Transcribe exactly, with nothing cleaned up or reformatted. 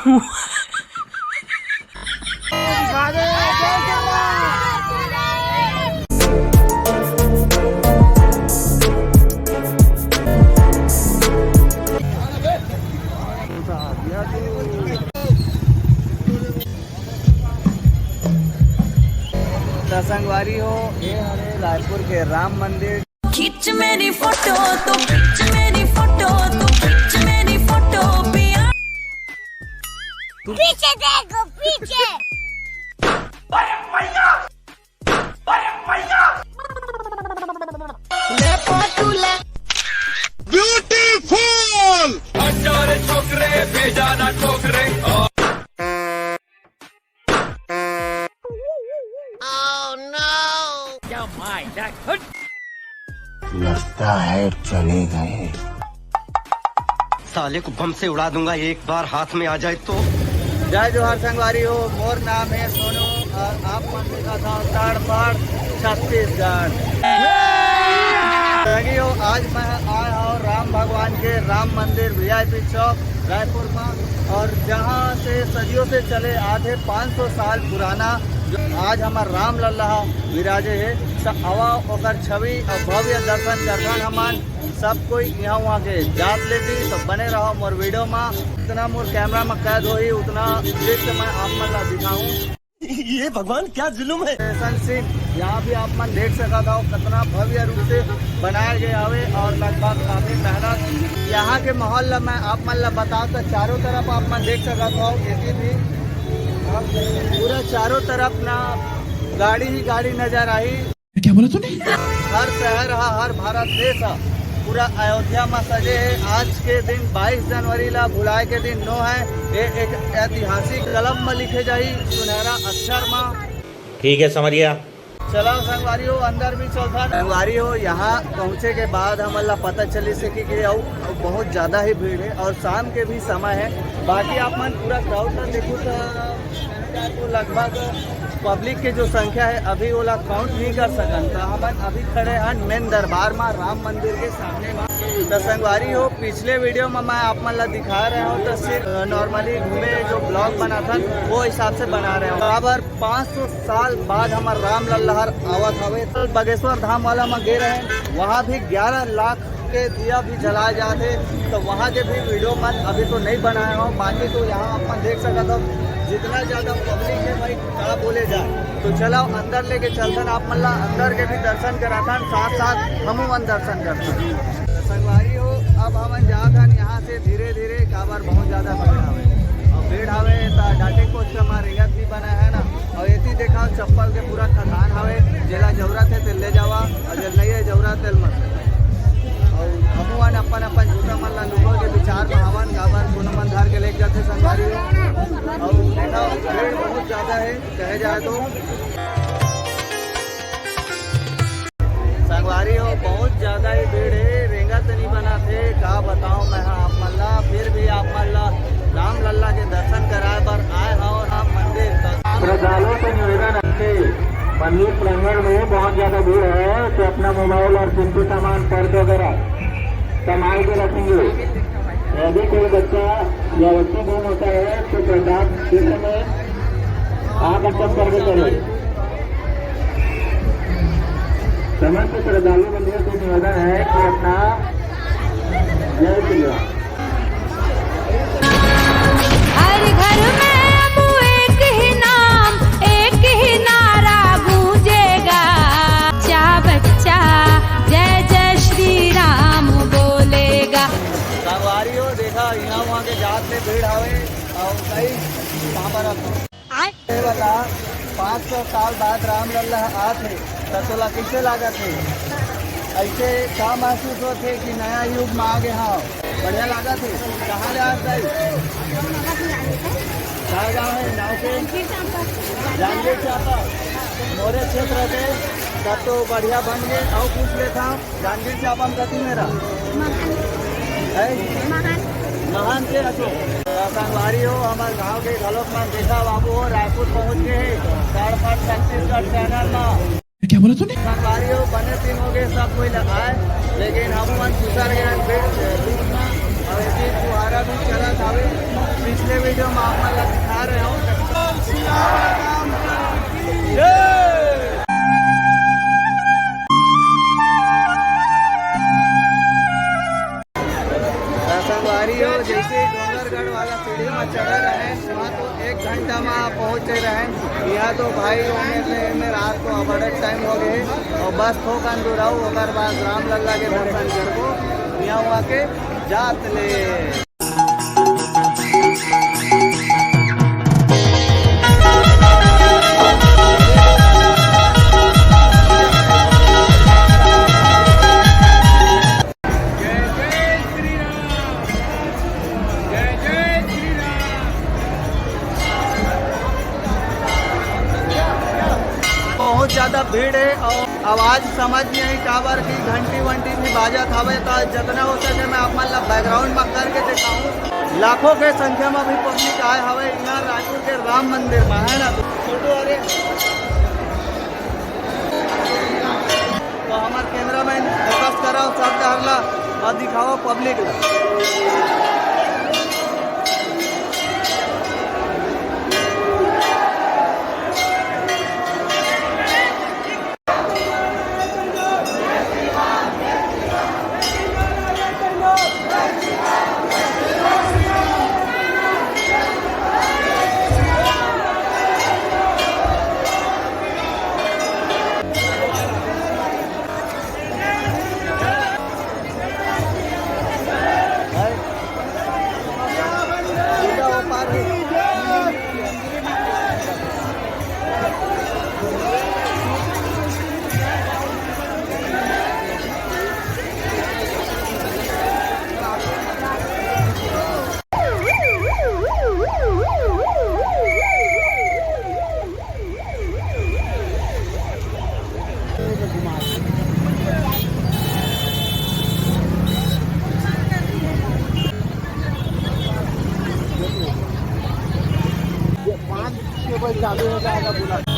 त संगवारी हो, ये हरे रायपुर के राम मंदिर। खींच मेरी फोटो, तू खींच मेरी फोटो, तू खींच मेरी फोटो, पिया। पीछे देखो, पीछे। ब्यूटीफुल। हजारे छोकरे, भेजा ना ठोकरे। लगता है चले गए। साले को बम से उड़ा दूंगा एक बार हाथ में आ जाए तो। जय जोहार संगवारी हो, मोर नाम है सोनू और आप मन देखत हव तड़फड़ छत्तीसगढ़। संगी हो, आज मैं आए हव राम भगवान के राम मंदिर वीआईपी चौक रायपुर में, और जहाँ से सदियों से चले आते पाँच सौ साल पुराना जो आज हमार रामलला विराजे है, त आवा ओकर छवि और भव्य दर्शन करथन हमन। सब कोई यहाँ वहाँ के जात ले भी, तो बने रहो मोर वीडियो में। जितना मोर कैमरा में कैद होही, उतना दृश्य मैं आप मन ला दिखाऊं। ये भगवान, क्या जुल्म है। फैशन सीन यहाँ भी आप मन देख सकत हव, कितना भव्य रूप से बनाया गया हवे और लगभग काफी मेहनत। यहाँ के माहौल ला मैं आप मन ला बताऊं तो चारों तरफ आप मन देख सकत हव, एती भी पूरा चारों तरफ ना गाड़ी ही गाड़ी नजर आही। क्या बोला तूने? हर शहर हा, हर भारत देश हा, पूरा अयोध्या में सजे है। आज के दिन बाईस जनवरी ला भुलाए के दिन नो है, ये एक ऐतिहासिक कलम में लिखे जाही, सुनहरा अक्षर में। ठीक है समरिया। चलो संगवारी हो, अंदर भी चलथन। संगवारी हो, यहाँ पहुँचे के बाद हमन ला पता चलिस हे कि, कि अउ बहुत ज्यादा ही भीड़ है और शाम के भी समय है। बाकी आप मन पूरा क्राउड ला देखो तो तो लगभग पब्लिक के जो संख्या है अभी ओला काउंट नहीं कर सकन। तो हमन अभी खड़े हन मेन दरबार में, राम मंदिर के सामने में। तो संगवारी हो, पिछले वीडियो में मैं आप मन ला दिखा रहे हूँ तो सिर्फ नॉर्मली घूमे जो ब्लॉग बनाथन वो हिसाब से बना रहे हूँ। काबर पाँच सौ साल बाद हमर रामलला हर आवत हवे। तो बागेश्वर धाम वाला में गे रहे, वहाँ भी ग्यारह लाख के दिया भी जलाए जात हे, तो वहाँ के भी वीडियो मन अभी तो नहीं बनाए हव, बाकी तो यहाँ अपन देख सकत हव जितना ज्यादा पब्लिक है भाई, का बोले जाए। तो चलो अंदर लेके चलथन आप मन ला, अंदर के भी दर्शन कराथन, साथ साथ हमू मन दर्शन करथन। संगवारी हो, अब हमन जात हन यहाँ से धीरे धीरे, काबर बहुत ज्यादा भीड़ हवे और भीड़ हवे तो डांटे कोच के मार रेंगत भी बना है ना। और एती देखा चप्पल के पूरा खदान हवे, जेला जरूरत है तेल ले जावा और जेला नहीं है जरूरत तेल मत। और हमू मन अपन अपन जूता मन ला लुको के विचार में हवन, काबर कोनो मन धर के लेके जाथे संगवारी हो। और देखा भीड़ बहुत ज्यादा है कहे जाए तो। संगवारी हो, बहुत ज्यादा ही भीड़ है, रेंगा तो नहीं बना थे, का बताओ मैं हाँ आप मन ला। फिर भी आप मन ला रामलला के दर्शन कराए बर आए हव राम मंदिर। श्रद्धालुओं से निवेदन है कि मंदिर प्रांगण में बहुत ज्यादा भीड़ है, तो अपना मोबाइल और कीमती सामान, पर्स वगैरह संभाल के रखेंगे। यदि कोई बच्चा या व्यक्ति गुम होता है तो प्रसाद के समय आप अपन सर्वे करें। समस्त श्रद्धालु बंधुओं से निवेदन है कि अपना जय श्री राम। हर घर में अब एक ही नाम, एक ही नारा गूंजेगा। बच्चा बच्चा जय जय श्री राम बोलेगा। संगवारी हो, देखा, यहाँ वहाँ के जात में भीड़ हवे और कई काबर अब आय। ये बता, पाँच सौ साल बाद रामलला आत हे, त तोला कइसे लागत हे? ऐसे का महसूस होत हे कि नया युग में आ गए हव? बढ़िया लागत हे। कहाँ ले आत भाई? का गाँव है? नाव के? जांजगीर चांपा। मोरे क्षेत्र के, तब तो बढ़िया बन गए। अउ पूछ लेता हूँ, जांजगीर चांपा में कति मेरा? है? महान। महान के असो। त संगवारी हो, हमर गांव के घलोक मन देखा बाबू हो, रायपुर पहुंच गए हे। तड़फड़ छत्तीसगढ़ चैनल में। क्या बोला तूने? संगवारी हो, बने दिन हो गए सब कोई ल आए, लेकिन हम मन सुसर गए हैं भीड़, भीड़ में। और एक दिन फुहारा भी चलत हवे। पिछले वीडियो में आप मन ला दिखा रहे हो। संगवारी हो, जैसे डोंगरगढ़ वाला सीढ़ी में चढ़े रहे, वहाँ तो एक घंटा में पहुँचे रहे। यहाँ तो भाई होने से में रात को अबड़े टाइम हो गए और बस थोकन दूर आओ, ओकर बाद रामलला के दर्शन करबो। यहाँ वहाँ के जात ले। बहुत ज्यादा भीड़ है और आवाज समझ नहीं आई, काबर की घंटी वंटी भी बाजत हवे। तो जितना हो सके मैं आप मन ला बैकग्राउंड में करके दिखाऊं। लाखों के संख्या में भी पब्लिक आए हवे यहाँ रायपुर के राम मंदिर में, है ना। तो छोटू, अरे, तो हमार कैमरामैन फोकस कराओ सब डहर ला और दिखाओ पब्लिक ला। पाँच छः बजे चालू हो जाएगा पूरा।